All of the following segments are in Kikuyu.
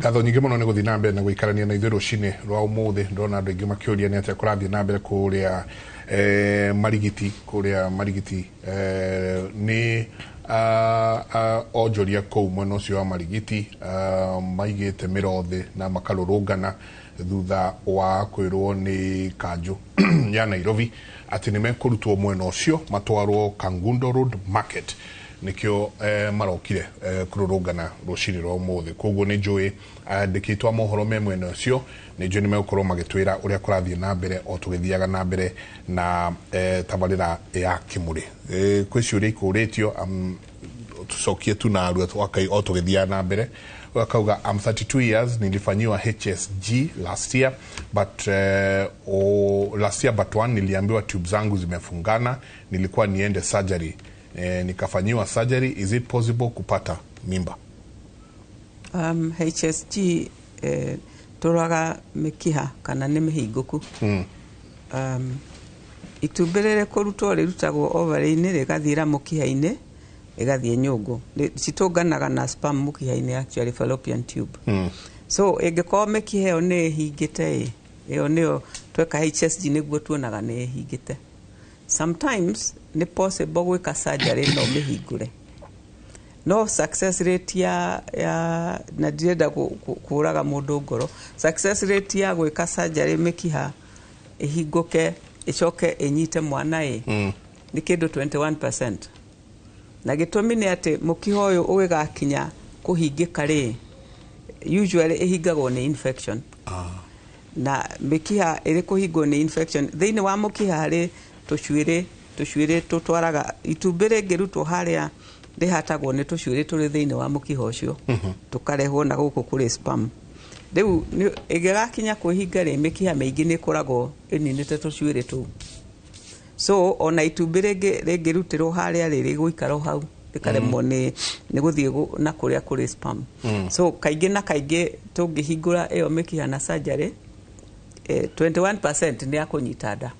Ngatho nyingĩ mũno nĩ gũthiĩ na mbere na gũikarania na ithuĩ rũcinĩ rwa ũmũthĩ. Ndĩrona andũ aingĩ makĩũria nĩ atĩa kũrathiĩ na mbere kũrĩa Marigiti, kũrĩa Marigiti nĩ onjoria kũu mwena ũcio wa Marigiti maigĩte mĩro thĩ na makarũrũngana thutha wa kwĩrwo nĩ kanjũ ya Nairobi atĩ nĩ mekũrutwo mwena ũcio matwarwo Kangundo Road Market. Nĩkĩo marokire kũrũrũngana rũcinĩ rwa ũmũthĩ. Koguo nĩ njũĩ andĩkĩtwo a mohoro me mwena ũcio, nĩ njũĩ nĩ megũkorwo magĩtwĩra ũrĩa kũrathiĩ na mbere o tũgĩthiaga na mbere na tabarĩra ya Kĩmũrĩ. Kwĩ ciũria ikũrĩtio, tucokie tu narua o tũgĩthiaga na mbere. Akauga, "I'm 32 years, nilifanyiwa HSG last year but last year but one niliambiwa tube zangu zimefungana, nilikuwa niende surgery, nikafanyiwa surgery. Is it possible kupata mimba?" HSG tũroraga mĩkiha kana nĩ mĩhingũku. Itumbĩ rĩrĩ kũrutwo rĩrutagwo ovary-inĩ, rĩgathiĩra mũkiha-inĩ, ĩgathiĩ nyũngũ. Citũnganaga na sperm mũkiha-inĩ, actually fallopian tube. So ĩngĩkorwo mĩkiha ĩyo nĩ ĩhingĩte ĩ, ĩyo nĩyo tweka HSG nĩguo tuonaga nĩ ĩhingĩte. Sometimes nĩ possible gwĩka surgery no mĩhingũre, no success rate ya na ndirenda kũraga mũndũ ngoro, success rate ya gwĩka surgery mĩkiha ĩhingũke ĩcoke ĩnyite mwana ĩ, nĩ kĩndũ 21%. Na gĩtũmi nĩ atĩ mũkiha ũyũ ũgĩgakinya kũhingĩka rĩ, usually ĩhingagwo nĩ infection. Na mĩkiha ĩrĩ kũhingwo nĩ infection, thĩinĩ wa mũkiha harĩ tũcuĩrĩ, tũcuĩrĩ tũtwaraga itumbĩ rĩngĩrutwo harĩa rĩhatagwo nĩ tũcuĩrĩ tũrĩ thĩinĩ wa mũkiha ũcio, tũkarehwo na gũkũ kũrĩ sperm. Rĩu ĩgĩgakinya kwĩhinga rĩ, mĩkiha mĩingĩ nĩ ĩkoragwo ĩninĩte tũcuĩrĩ tũu, so ona itumbĩ rĩngĩrutĩrwo harĩa rĩ, rĩgũikara o hau, rĩkaremwo nĩ gũthiĩ na kũrĩa kũrĩ sperm. So kaingĩ na kaingĩ tũngĩhingũra ĩyo mĩkiha na surgery, 21% nĩ ya kũnyita nda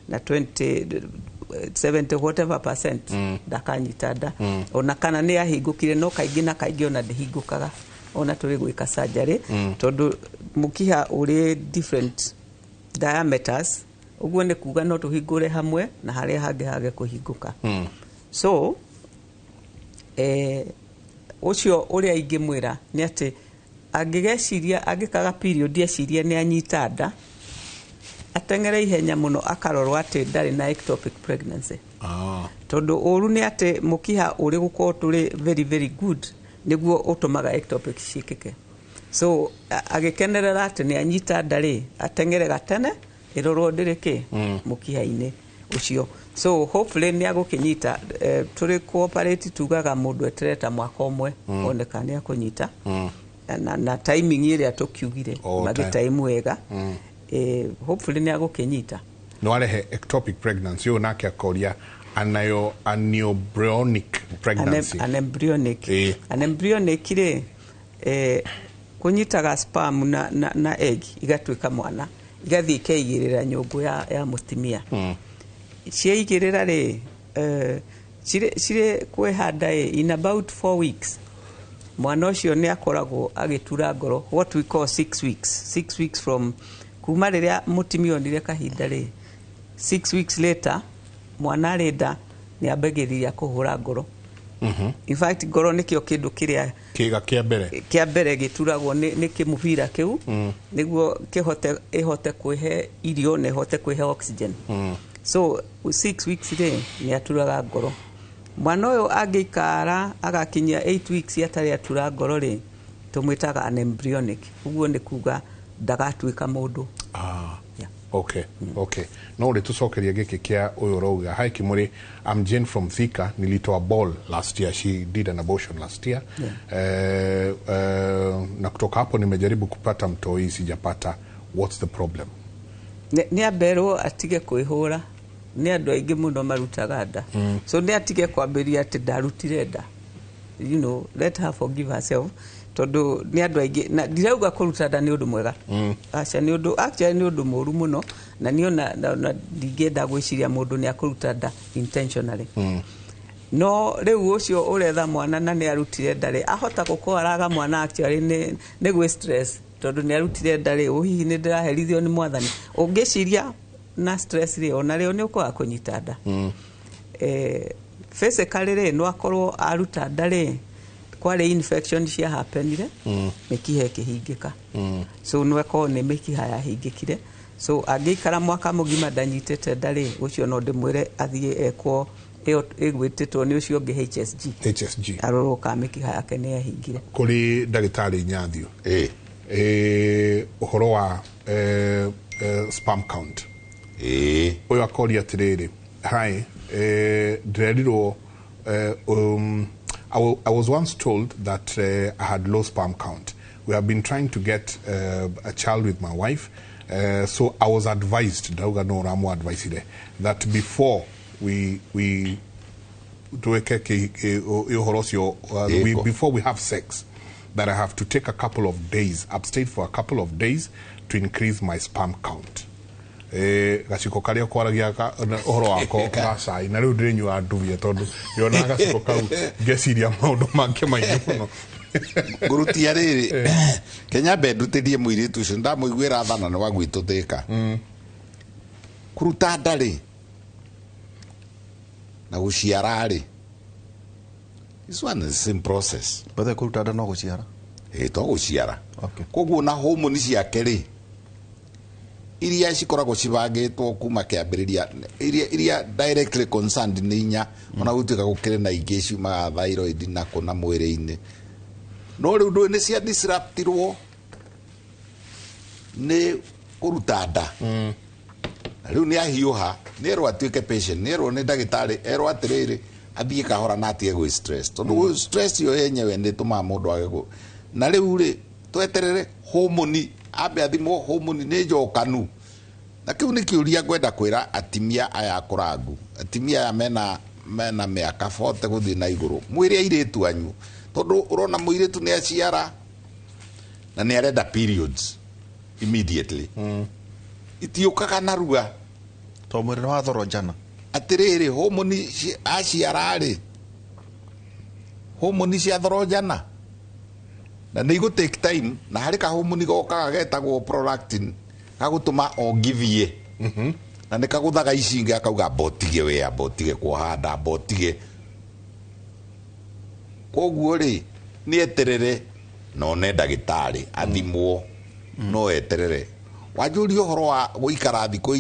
na 20 70 whatever percent ndakanyita nda, ona kana nĩ yahingũkire. No kaingĩ na kaingĩ ona ndĩhingũkaga ona tũrĩ gwĩka surgery, tondũ mũkiha ũrĩ different diameters. Ũguo nĩ kuga no tũhingũre hamwe na harĩa hangĩ hage kũhingũka. So ũcio ũrĩa ingĩmwĩra nĩ atĩ angĩgeciria angĩkaga period eciria nĩ anyita nda, ateng'ere ihenya mũno akarorwo atĩ ndarĩ na ectopic pregnancy. Tondũ ũru nĩ atĩ mũkiha ũrĩ gũkorwo tũrĩ very very good nĩguo ũtũmaga ectopic ciĩkĩke. So agĩkenerera atĩ nĩ anyita nda rĩ, ateng'ere gatene ĩrorwo ndĩrĩ kĩ mũkiha-inĩ ũcio. So hopefully nĩ agũkĩnyita. Tũrĩ cooperate tugaga mũndũ eterere ta mwaka ũmwe one kana nĩ akũnyita na timing ĩrĩa tũkiugire. Oh, magĩtaimu wega, hopefully nĩ agũkĩnyita. No arehe ectopic pregnancy ũyũ nake akoria anayo aneuploidic pregnancy. Anembryonic. Anembryonic rĩ, kũnyitaga sperm na egg igatuĩka mwana, igathiĩ ikeigĩrĩra nyũngũ ya mũtumia. Ciaigĩrĩra rĩ, cirĩ kwĩhanda ĩ, in about 4 weeks mwana ũcio nĩ akoragwo agĩtura ngoro, what we call 6 weeks, 6 weeks from kuma rĩrĩa mũtumia onire kahinda rĩ, 6 weeks later mwana arĩ nda nĩ ambagĩrĩria kũhũra ngoro. In fact, ngoro nĩkĩo kĩndũ kĩrĩa kĩga kĩa mbere kĩa mbere gĩturagwo nĩ kĩmũbira kĩu nĩguo kĩhote ĩhote kwĩhe irio na ĩhote kwĩhe oxygen. So 6 weeks rĩ, nĩ aturaga ngoro. Mwana ũyũ angĩikara agakinyia 8 weeks atarĩ atura ngoro rĩ, tũmwĩtaga anembryonic. Ũguo nĩ kuga ndagatuĩka mũndũ. Yeah. Okay, no ũrĩ tũcokeria gĩkĩ kĩa ũyũ ũrauga, "Hi Kimuri, I'm Jane from Thika. Nilitoa ball last year." She did an abortion last year. "Na kutoka hapo nimejaribu kupata mtoi, sijapata. What's the problem?" Nĩ amberwo atige kwĩhũra. Nĩ andũ aingĩ mũno marutaga nda, so nĩ atige kwambĩria atĩ ndarutire nda. Let her forgive herself, tondũ nĩ andũ aingĩ, na ndirauga kũruta nda nĩ ũndũ mwega. Aca, nĩ ũndũ, actually nĩ ũndũ mũru mũno, na niĩ ona na ndingĩenda gwĩciria mũndũ nĩ akũruta nda intentionally. No rĩu ũcio ũretha mwana na nĩ arutire ndarĩ ahota gũkorwo araga mwana actually nĩ gwĩ stress tondũ nĩ arutire ndarĩ ũ hihi nĩ ndĩraherithio nĩ mwathani. Ũngĩciria na stress rĩ, ona rĩo nĩ ũkwaga kũnyita nda. Physically rĩ, no akorwo aruta nda rĩ, kwarĩ infection cia happenire, mĩkiha ĩkĩhingĩka. So no ĩkorwo nĩ mĩkiha yahingĩkire. So angĩikara mwaka mũgima ndanyitĩte nda rĩ, ũcio no ndĩmwĩre athiĩ ekwo ĩyo ĩgwĩtĩtwo nĩ ũcio ũngĩ HSG. HSG. Arorwo kana mĩkiha yake nĩ yahingire. Kũrĩ ndagĩtarĩ Nyathio. Ũhoro wa sperm count. Ũyũ akoria atĩrĩrĩ, hi, ndĩrerirwo, I was once told that I had low sperm count. We have been trying to get a child with my wife, so I was advised, ndauga no ũramũ advice that before we tuweke ũhoro ũcio, before we have sex, that I have to take a couple of days, abstain for a couple of days to increase my sperm count. Gaciko karia kwaragia ũhoro wako ga cai na rĩu ndĩrĩnyuaga ndubia tondũ ndĩrona gaciko kau ngeciria maũndũ mangĩ maingĩ mũno. Ngurutia rĩrĩ, kenya mbe ndutĩrie mũirĩtu ũcio ndamũiguĩra tha na nĩ wa gwitũ Thĩka. Kũruta nda rĩ na gũciara rĩ, this one is the same process. Bethe kũruta nda no gũciara. Ĩ to gũciara. Okay. Koguo na homoni ciake rĩ, iria cikoragwo cibangĩtwo kuma kĩambĩrĩria, iria directly concerned nĩ inya, ona gũtuĩka gũkĩrĩ na ingĩ ciumaga thyroid na kũna mwĩrĩ-inĩ, no rĩu ndũĩ nĩ cia disruptirwo nĩ kũruta nda. Na rĩu nĩ ahiũha, nĩ erwo atuĩke patient, nĩ erwo nĩ ndagĩtarĩ, erwo atĩrĩrĩ, athiĩ kahora na atige gwĩ stress, tondũ stress yo yenyewe nĩ ĩtũmaga mũndũ age gũ na rĩu rĩ, tweterere homoni ambe athimwo homoni nĩ njokanu. Na kĩu nĩ kĩũria ngwenda kwĩra atimia aya akũrangu, atimia aya mena mĩaka 40 gũthiĩ na igũrũ, mwĩre airĩtu anyu, tondũ ũrona mũirĩtu nĩ aciara na nĩ arenda periods immediately. Itiũkaga narua. To mwĩrĩ nĩ wathoronjana. Atĩrĩrĩ, homoni aciara rĩ, homoni ciathoronjana na nĩ igũ take time, na harĩ kahomoni gokaga getagwo prolactin gagũtũma ongithie, na nĩ kagũthaga ici ingĩ, akauga mbotige wĩa, mbotige kuoha nda, mbotige. Koguo rĩ, nĩ eterere na one ndagĩtarĩ athimwo, no eterere. Wanjũria ũhoro wa gũikara thikũ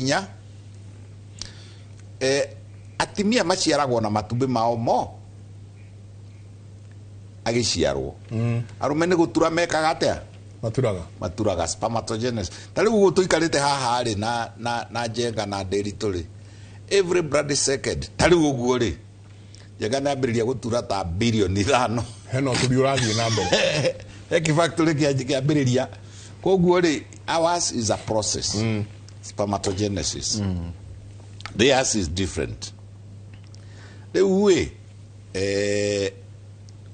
4, atimia maciaragwo na matumbĩ mao mo agĩciarwo. Arũme nĩ gũtura mekaga atĩa? Maturaga. Maturaga, spermatogenesis. Ta rĩu ũguo tũikarĩte haha rĩ, na Njenga na Ndĩritũ rĩ, every bloody second, ta rĩu ũguo rĩ, Njenga nĩ ambĩrĩria gũtura ta bilioni 5. Hena ũturi ũrathiĩ na mbere. He kĩfactory kĩambĩrĩria. Koguo rĩ, ours is a process. Spermatogenesis. Theirs is different. Rĩu ĩ,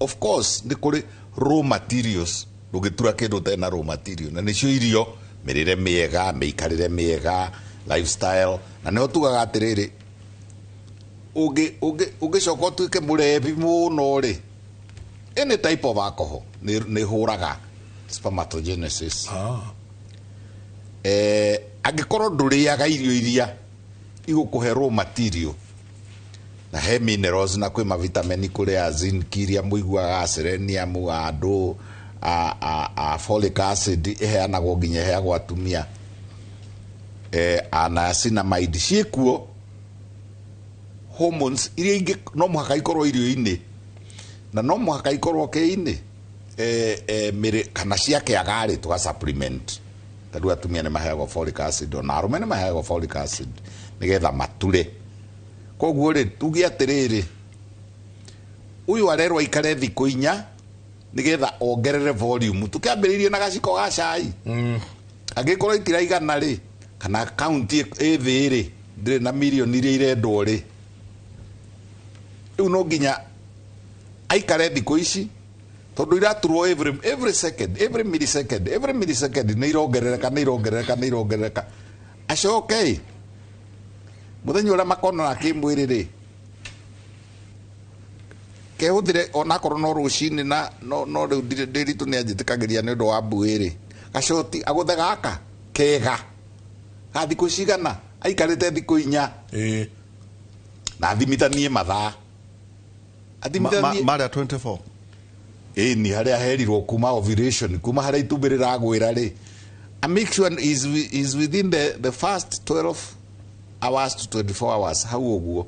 of course nĩ kũrĩ raw materials, ndũngĩtura kĩndũ ũtarĩ na raw material, na nĩcio irio, mĩrĩre mĩega, mĩikarĩre mĩega, lifestyle. Na nĩho tugaga atĩrĩrĩ, ũngĩcoka ũtuĩke mũrebi mũno rĩ, any type of alcohol nĩ hũraga spermatogenesis. Angĩkorwo ndũrĩaga irio iria igũkũhe raw material, na he minerals na kwĩ mavitamini, kũrĩ a zinc iria mũiguaga, selenium, andũ a folic acid ĩheanagwo nginya ĩheagwo atumia, a niacinamide ciĩkuo, hormones iria ingĩ no mũhaka ikorwo irio-inĩ na no mũhaka ikorwo kĩ-inĩ, mĩrĩ kana ciakĩaga rĩ, tũga supplement. Ta rĩu atumia nĩ maheagwo folic acid, ona arũme nĩ maheagwo folic acid nĩgetha mature. Koguo rĩ, tuge atĩrĩrĩ, ũyũ arerwo aikare thikũ 4 nĩgetha ongerere volume. Tũkĩambĩrĩirie na gaciko ga cai. Angĩkorwo itiraigana rĩ, kana kaunti ĩ thĩ rĩ, ndĩrĩ na mirioni iria irendwo rĩ, rĩu no nginya aikare thikũ ici, tondũ iraturwo every second, every millisecond, every millisecond nĩ irongerereka, nĩ irongerereka, nĩ irongerereka. Acoke ĩ, mũthenya ũrĩa makonana kĩmwĩrĩ rĩ, Kehuthire onakorwo no rucini na no riu ndiritu ni anjitikagiria ni undu wa mbuĩ rĩ. Gacoti aguthe gaka kega ga thikũ cigana aikarĩte thikũ 4. Na athimitanie mathaa. Athimitanie Marĩa 24. Ĩni harĩa herirwo kuma ovulation, kuma harĩa itumbĩ rĩragwĩra rĩ. I make sure is within the first 12 hours to 24 hours hau ũguo.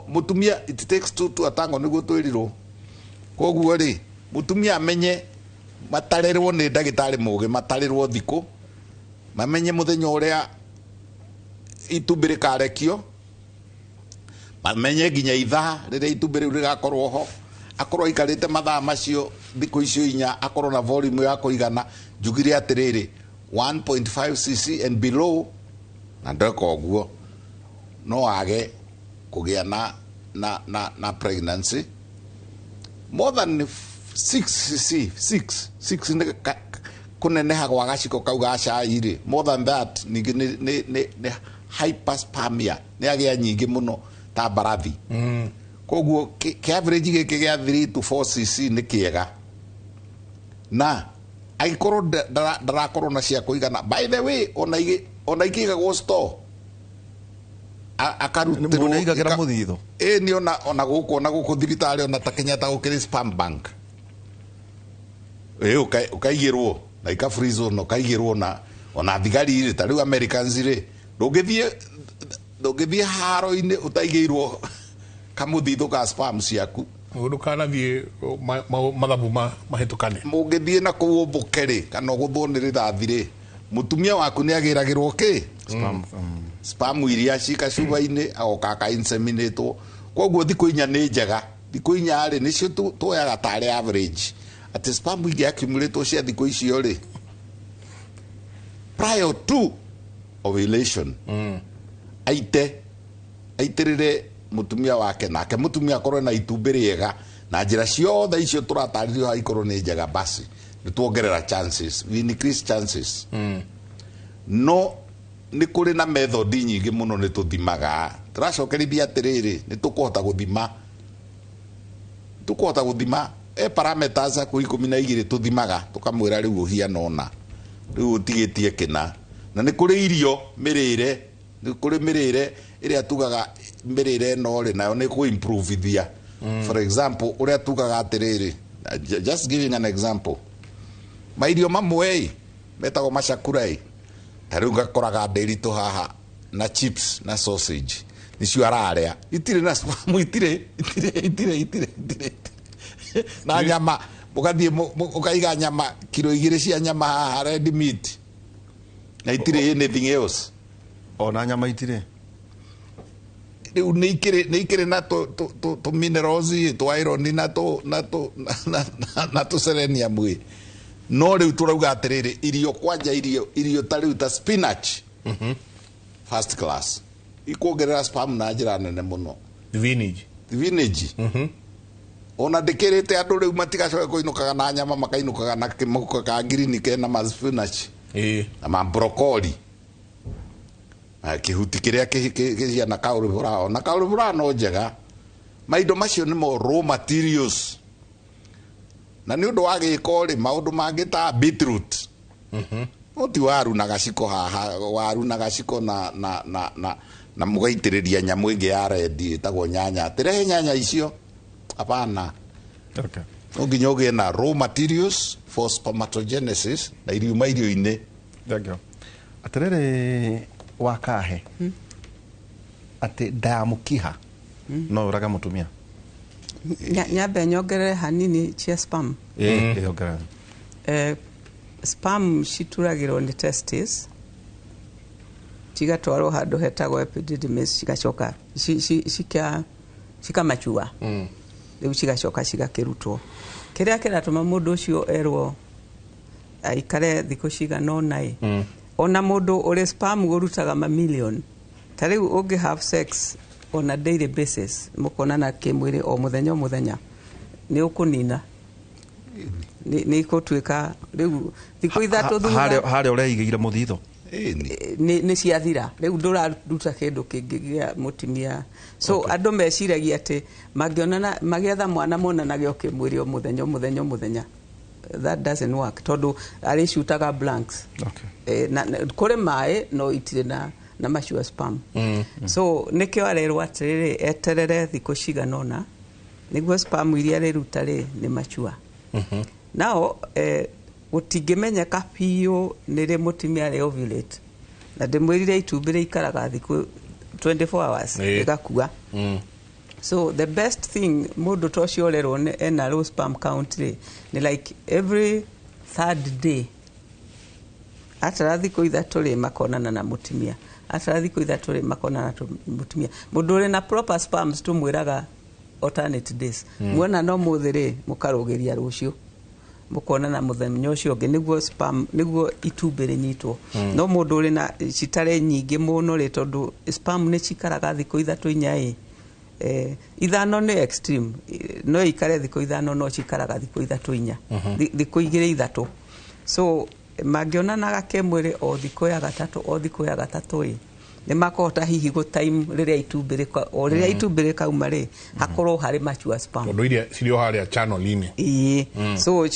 Mutumia it takes two to tango nĩguo twĩrirwo. Koguo rĩ mutumia amenye matarĩrwo nĩ ndagĩtarĩ mũgĩ, matarĩrwo thikũ, mamenye mũthenya ũrĩa itumbĩ rĩkarekio, mamenye nginya ithaa rĩrĩa itumbĩ rĩu rĩgakorwo ho, akorwo aikarĩte mathaa macio thikũ icio 4, akorwo na volume ya kũigana. Njugire atĩrĩrĩ 1.5 cc and below, na ndeka ũguo no age kũgĩa na pregnancy. More than 6 cc, 6 nĩ kũneneha gwa gaciko kau ga cai rĩ, more than that ningĩ nĩ hyperspermia, nĩ agĩa nyingĩ mũno ta mbarathi. Koguo kĩ average gĩkĩ gĩa 3 to 4 cc nĩ kĩega. Na angĩkorwo ndarakorwo na cia kũigana, by the way, ona ikĩigagwo store, akarutĩrwo Nĩ aigagĩra mũthithũ. Ĩni ona gũkũ thibitarĩ, ona ta Kenyatta gũkĩrĩ sperm bank. Ũkaigĩrwo na ikafreezwo na ũkaigĩrwo na ona thigari rĩ, ta rĩu Americans rĩ, ndũngĩthiĩ haro-inĩ ũtaigĩirwo kamũthithũ ka sperm ciaku. Ndũkanathiĩ mathabu mahĩtũkane. Mũngĩthiĩ na kũu ũmbũke rĩ, kana ũgũthwo nĩ rĩthathi rĩ, mũtumia waku nĩ agĩragĩrwo kĩ? Sperm. Sperm iria cikacuba-inĩ agoka aka-inseminatwo. Koguo thikũ 4 nĩ njega. Thikũ 4 rĩ nĩcio tuoyaga tarĩ average. Atĩ sperm ingĩ accumulate cia thikũ icio rĩ, prior to ovulation, aitĩrĩre mũtumia wake, nake mũtumia akorwo na itumbĩ rĩega, na njĩra ciothe icio tũratarĩrio haha ikorwo nĩ njega, basi nĩ tuongerera chances, we increase chances. No nĩ kũrĩ na method nyingĩ mũno nĩ tũthimaga. Tũracokerithia atĩrĩrĩ, nĩ tũkũhota gũthima. Tũkũhota gũthima parameters hakuhĩ 12 tũthimaga, tũkamwĩra rĩu ũhiana ũna, rĩu ũtigĩtie kĩna. Na nĩ kũrĩ irio mĩrĩre, nĩ kũrĩ mĩrĩre ĩrĩa tugaga mĩrĩre ĩno rĩ, nayo nĩ kũ-improve-ithia. For example, ũrĩa tugaga atĩrĩrĩ, just giving an example, mairio mamwe ĩ metagwo macakura ĩ, ta rĩu ngakoraga ndĩritũ haha na chips na sausage nĩcio ararĩa, itirĩ na sperm, itirĩ. Na nyama ũgathiĩ ũkaiga nyama kiro 2 cia nyama haha red meat, na itirĩ anything else. Ona nyama itirĩ. Rĩu nĩ ikĩrĩ na tũ minerals tũ iron na tũ na tũ selenium ĩ. No rĩu tũrauga atĩrĩrĩ, irio kwanja, irio ta rĩu ta spinach, first class, ikuongerera sperm na njĩra nene mũno. Vinage. Ona ndĩkĩrĩte andũ rĩu matigacoke kũinũkaga na nyama, makainũkaga na kĩmũhuko ka ngirini kena ma spinach. Na ma broccoli. Na kĩhuti kĩrĩa kĩhiana cauliflower, na cauliflower no njega. Maindo macio nĩmo raw materials. Na nĩ ũndũ wa gĩko rĩ, maũndũ mangĩ ta beetroot. No ti waru na gaciko haha, waru na gaciko na mũgaitĩrĩria nyamũ ĩngĩ ya red ĩtagwo nyanya. Atĩrehe nyanya icio. Hapana. Okay. No nginya ũgĩe na raw materials for spermatogenesis na iriuma irio-inĩ. Thank you. Atĩrĩrĩ wakahe atĩ nda ya mũkiha no ũrage mũtumia. Nyambe nyongerere hanini cia sperm. Ongerera. Sperm cituragĩrwo nĩ testes, cigatwarwo handũ hetagwo epididymis, cigacoka cikamachua. Rĩu cigacoka cigakĩrutwo. Kĩrĩa kĩratũma mũndũ ũcio erwo aikare thikũ cigana ũna ĩ, ona mũndũ ũrĩ sperm ũrutaga mamilion, ta rĩu ũngĩ have sex on a daily basis, mũkonana kĩmwĩrĩ o mũthenya o mũthenya, nĩ ũkũnina. Nĩ ikũtuĩka rĩu thikũ 3 thutha. Harĩa ũreigĩire mũthithũ. Ĩni. Nĩ ciathira rĩu, ndũraruta kĩndũ kĩngĩ gĩa mũtumia. So andũ meciragia atĩ mangĩonana magĩetha mwana monanage o kĩmwĩrĩ o mũthenya o mũthenya o mũthenya. That doesn't work, tondũ arĩcutaga blanks. Na kũrĩ maĩ no itirĩ na mature sperm. So nĩkĩo arerwo atĩrĩrĩ, eterere thikũ cigana ũna nĩguo sperm iria rĩruta rĩ nĩ mature. Nao gũtingĩmenyeka biũ nĩ rĩ mũtumia arĩ ovulate, na ndĩmwĩrire itumbĩ rĩikaraga thikũ 24 hours rĩgakua. So the best thing, mũndũ ta ũcio ũrerwo ena low sperm count rĩ, nĩ like every third day, atara thikũ 3 rĩ, makonana na mũtumia, atara thikũ 3 rĩ, makonana na mũtumia. Mũndũ ũrĩ na proper sperms tũmwĩraga alternate days. Muona no mũthĩ rĩ, mũkarũgĩria rũciũ, mũkonana mũthenya ũcio ũngĩ, nĩguo sperm, nĩguo itumbĩ rĩnyitwo. No mũndũ ũrĩ na citarĩ nyingĩ mũno rĩ, tondũ sperm nĩ cikaraga thikũ 3 4 ĩ, 5 nĩ extreme. No ikare thikũ 5, no cikaraga thikũ 3 4, thikũ 2 3. So mangĩonanaga kĩmwĩrĩ o thikũ ya gatatũ, o thikũ ya gatatũ ĩ, nĩ makũhota hihi gũ time rĩrĩa itumbĩ o rĩrĩa itumbĩ rĩkauma rĩ, hakorwo harĩ mature sperm. Tondũ iria cirĩ o harĩa channel-inĩ. Ĩĩ, so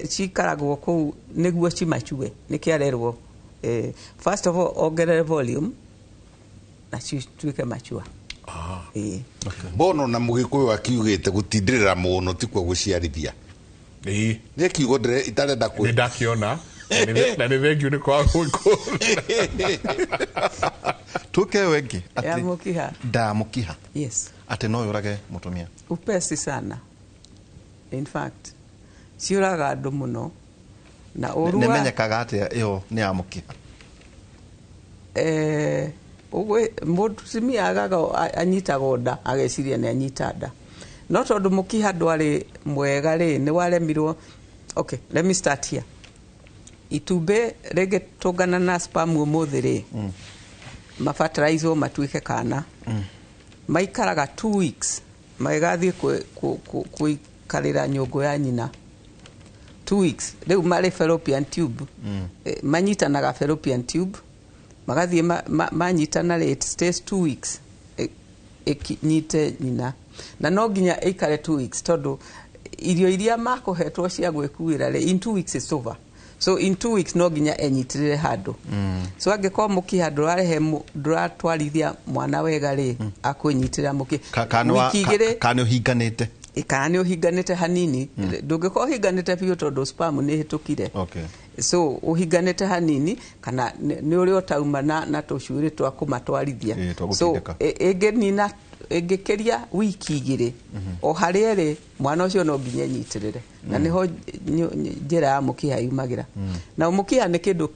cikaragwo kũu nĩguo cimachue. Nĩkĩo arerwo first of all ongerere volume na cituĩke mature. Ĩĩ. Bono na mũgĩkũyũ akiugĩte gũtindĩrĩra mũno tikuo gũciarithia. Nĩ kiugo itarenda Nĩ ndakiona na nĩ thengiũ nĩ kwaga gwĩkwo. Tuke ĩyo ĩngĩ Ya atĩ mũkiha. Nda ya mũkiha. Yes. Atĩ no yũrage mũtumia. Upesi sana. In fact, ciũraga andũ mũno na ũru Nĩ wa menyekaga atĩa ĩyo nĩ ya mũkiha? Mũtumia agaga anyitagwo nda ageciria nĩ anyita nda, no tondũ mũkiha ndwarĩ mwega rĩ, nĩ waremirwo. Okay, let me start here. Itumbĩ rĩngĩtũngana na sperm ũmũthĩ rĩ, mafertilizwo matuĩke kana, maikaraga 2 weeks magĩgathiĩ kũikarĩra nyũngũ ya nyina 2 weeks. Rĩu marĩ fallopian tube. Manyitanaga fallopian tube, magathiĩ manyitana rĩ, it stays 2 weeks ĩkinyite nyina, na no nginya ĩikare 2 weeks tondũ irio iria makũhetwo cia gwĩkuĩra rĩ, in 2 weeks it's over. So in 2 weeks no nginya enyitĩrĩre handũ. So angĩkorwo mũkiha ndũrarehe ndũratwarithia mwana wega rĩ, akwĩnyitĩrĩra mũkiha wiki 2. Kana nĩ ũhinganĩte. Kana nĩ ũhinganĩte hanini. Ndũngĩkorwo ũhinganĩte biũ tondũ sperm nĩ ĩhĩtũkire. So ũhinganĩte hanini kana nĩ ũrĩa ũtauma na tũcuĩrĩ twa kũmatwarithia. Ĩ, twa So gũtindĩka. ĩngĩnina, ĩngĩkĩria wiki 2, o harĩa ĩrĩ mwana ũcio no nginya enyitĩrĩre, na nĩho njĩra ya mũkiha yumagĩra. Na mũkiha nĩ kĩndũ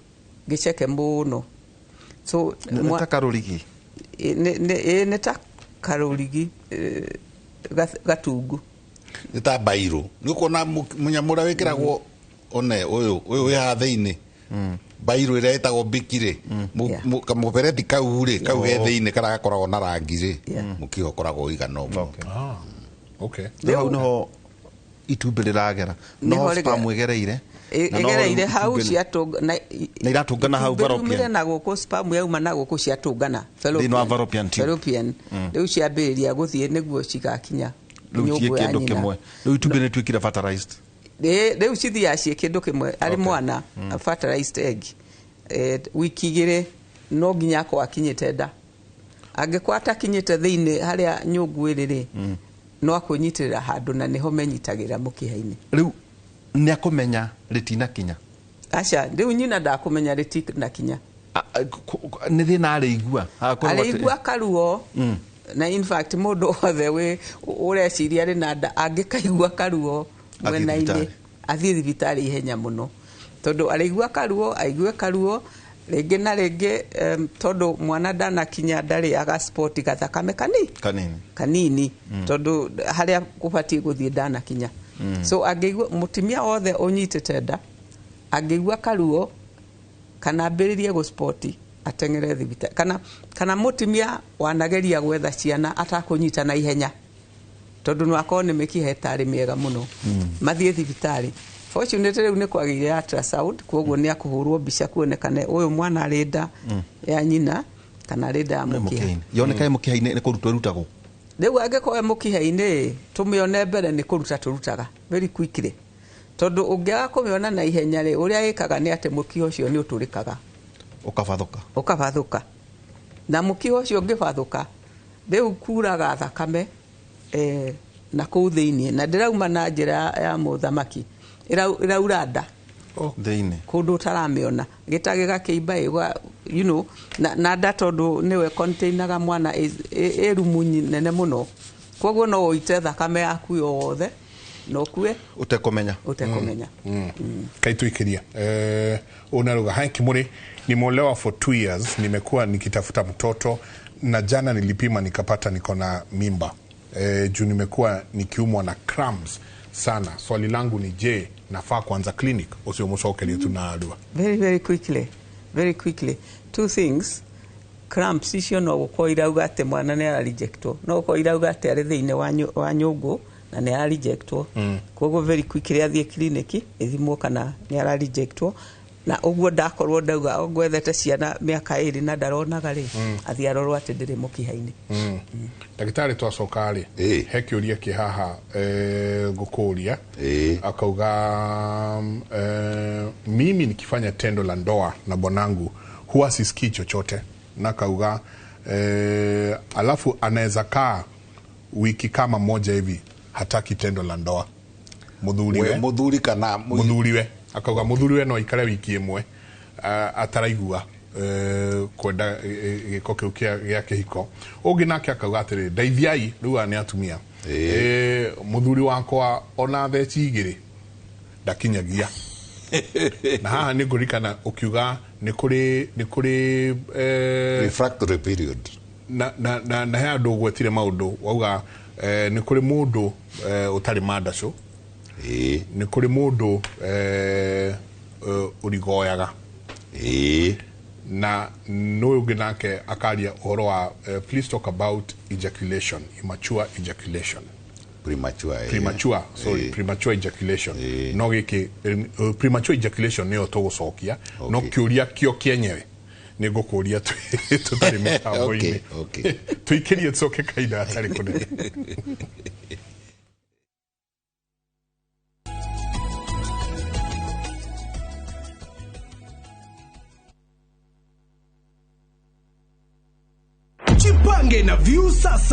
gĩceke mũno, so Nĩ ta karũrigi. Nĩ ta karũrigi gatungu. Nĩ ta mbairũ, nĩ ũkuona mũnyamũ ũrĩa wĩkĩragwo one ũyũ wĩ haha thĩinĩ, mbairũ ĩrĩa ĩtagwo biki rĩ, kamũberethi kau rĩ, kau he thĩinĩ karĩa gakoragwo na rangi rĩ, mũkiha ũkoragwo ũigana ũguo. Ah, okay. Rĩu hau nĩho itumbĩ rĩragera, Nĩho no sperm ĩgereire na no ĩgereire hau. Na iratũngana hau Itumbĩ riumire fallopian. Na gũkũ sperm yauma na gũkũ, ciatũngana. Thĩinĩ wa fallopian tube. Fallopian. Rĩu ciambĩrĩria gũthiĩ nĩguo cigakinya Rĩu ciĩ nyũngũ ya kĩndũ nyina. kĩmwe, rĩu itumbĩ nĩ tuĩkire fertilized. Rĩu cithiaga ciĩ kĩndũ kĩmwe arĩ mwana fertilized egg. Wiki 2 no nginya akorwo akinyĩte nda. Angĩkorwo atakinyĩte thĩinĩ harĩa nyũngũ ĩrĩ rĩ, no akwĩnyitĩrĩra handũ, na nĩho menyitagĩrĩra mũkiha-inĩ. Rĩu nĩ akũmenya rĩtinakinya? Aca, rĩu nyina ndakũmenya rĩtinakinya. Nĩ thĩna arĩigua? Arĩigua karuo. Na in fact mũndũ wothe wĩ ũreciria arĩ na nda, angĩkaigua karuo Athiĩ mwena-inĩ, thibitarĩ. Athiĩ thibitarĩ ihenya mũno, tondũ arĩigua karuo, aigue karuo rĩngĩ na rĩngĩ, tondũ mwana ndanakinya ndarĩ agaspoti gathakame kanini. Kanini, tondũ harĩa kũbatiĩ gũthiĩ ndanakinya. So angĩigua, mũtumia wothe ũnyitĩte nda angĩigua karuo kana ambĩrĩrie gũspoti, ateng'ere thibitarĩ. Kana mũtumia wanageria gwetha ciana atakũnyita na ihenya, tondũ no akorwo nĩ mĩkiha ĩtarĩ mĩega mũno, mathiĩ thibitarĩ. Fortunately rĩu nĩ kwagĩire ultrasound, koguo nĩ akũhũrwo mbica kuonekane ũyũ mwana arĩ nda ya nyina kana arĩ nda ya mũkiha. Mũkiha-inĩ yoneka mũkiha-inĩ nĩ kũrutwo ĩrutagwo. Rĩu angĩkorwo mũkiha-inĩ tũmĩone mbere nĩ kũruta tũrutaga very quickly, tondũ ũngĩaga kũmĩona na ihenya rĩ, ũrĩa ĩkaga nĩ atĩ mũkiha ũcio nĩ ũtũrĩkaga. Ũkabathũka. Ũkabathũka, na mũkiha ũcio ũngĩbathũka rĩu kuraga thakame na kũu thĩiniĩ, na ndĩrauma na njĩra ya mũthamaki, ĩraura nda thĩinĩ kũndũ ũtaramĩona, gĩtagĩ gakĩimba na nda tondũ nĩwe containaga mwana ĩ rumu nene mũno, koguo no ũite thakame yaku yothe na ũkue ũtekũmenya. Ũtekũmenya. Kaituikiria unaruga hai Kimuri, nimeolewa for 2 years, nimekuwa nikitafuta mtoto na jana nilipima nikapata niko na mimba juu nimekuwa nikiumwa na cramps sana. Swali langu ni je, nafaa kuanza clinic ucio mucokerie tu na arua? Very very quickly, very quickly, two things. Cramps icio no gũkorwo irauga atĩ mwana nĩ ararejectwo, no gũkorwo irauga atĩ arĩ thĩinĩ wa nyũngũ na nĩ ararejectwo. Koguo very quickly athiĩ clinic ĩthimwo kana nĩ ararejectwo, na ũguo ndakorwo ndauga ngwethete ciana mĩaka 2 na ndaronaga rĩ, athiĩ arorwo atĩ ndĩrĩ mũkiha-inĩ. Ndagĩtarĩ, twacoka rĩ, he kĩũria kĩ haha ngũkũria. Akauga mimi nikifanya tendo la ndoa na bwanangu huwa sisikii chochote, na akauga alafu anaweza kaa wiki kama moja hivi hataki tendo la ndoa. Mũthuriwe. Mũthuri kana mũthuriwe. Akauga mũthuriwe no aikare wiki ĩmwe ataraigua kwenda gĩko kĩu gĩa kĩhiko. Ũngĩ nake akauga atĩrĩrĩ, ndeithiai, rĩu aya nĩ atumia, mũthuri wakwa ona theci 2 ndakinyagia. Na haha nĩ ngũririkana ũkiuga nĩ kũrĩ refractory period na he andũ ũgwetire maũndũ wauga nĩ kũrĩ mũndũ ũtarĩ mandacũ, nĩ kũrĩ mũndũ ũrigoyaga, na nũ ũngĩ nake akaria ũhoro wa please talk about ejaculation, immature ejaculation, premature, sorry, premature ejaculation. No gĩkĩ premature ejaculation nĩyo tũgũcokia, no kĩũria kĩo kĩenyewe nĩ ngũkũria tũtarĩ mĩtambo-inĩ. Tũikĩrie tũcoke kahinda gatarĩ kũnene. Jipange na Viusasa.